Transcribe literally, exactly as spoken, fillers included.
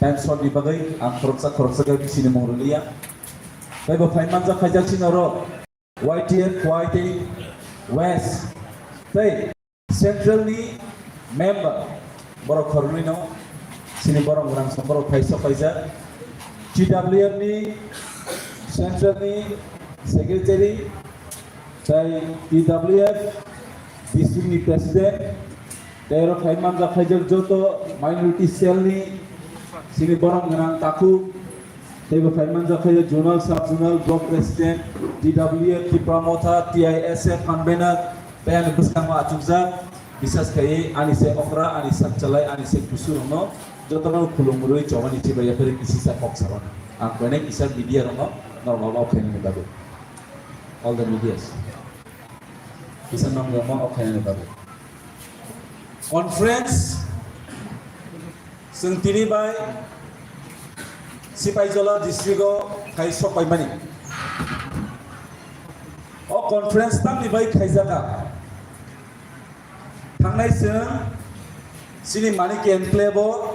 Time short ni bagwi ang khoroksa khoroksa khe bisi ni mung rwliya. Tei bo phai manjak khaijak chini oro Y T F, Y T F West tei Central ni member borok khoroknwi no chini borok rang song borok phai sok khaijak. T W F ni Central ni Secretary tei T W F District ni President, tei oro phai manjak khaijak joto minority cell ni chini borok gwnang takhuk, tei bo phai manjak khaijak Zonal, Sub Zonal, Block President, T W F, Tipra Motha, T I S F, Convener, tei ani bwskango achukjak, bisas khaiwi ani se okra, ani sak chalai, ani se kusu rokno jotono khulumrwi chobani chibai yaphari kisisa kok sabana. Ang koinai kisa media rokno normal o khainani bagwi. All the medias. Kisa nong yama o khainani bagwi. Conference, chwng tini bai Sipaijola district o khai sok paimani. O conference tamni bai khaijaka. Thangnai chwng chini Manik enclave o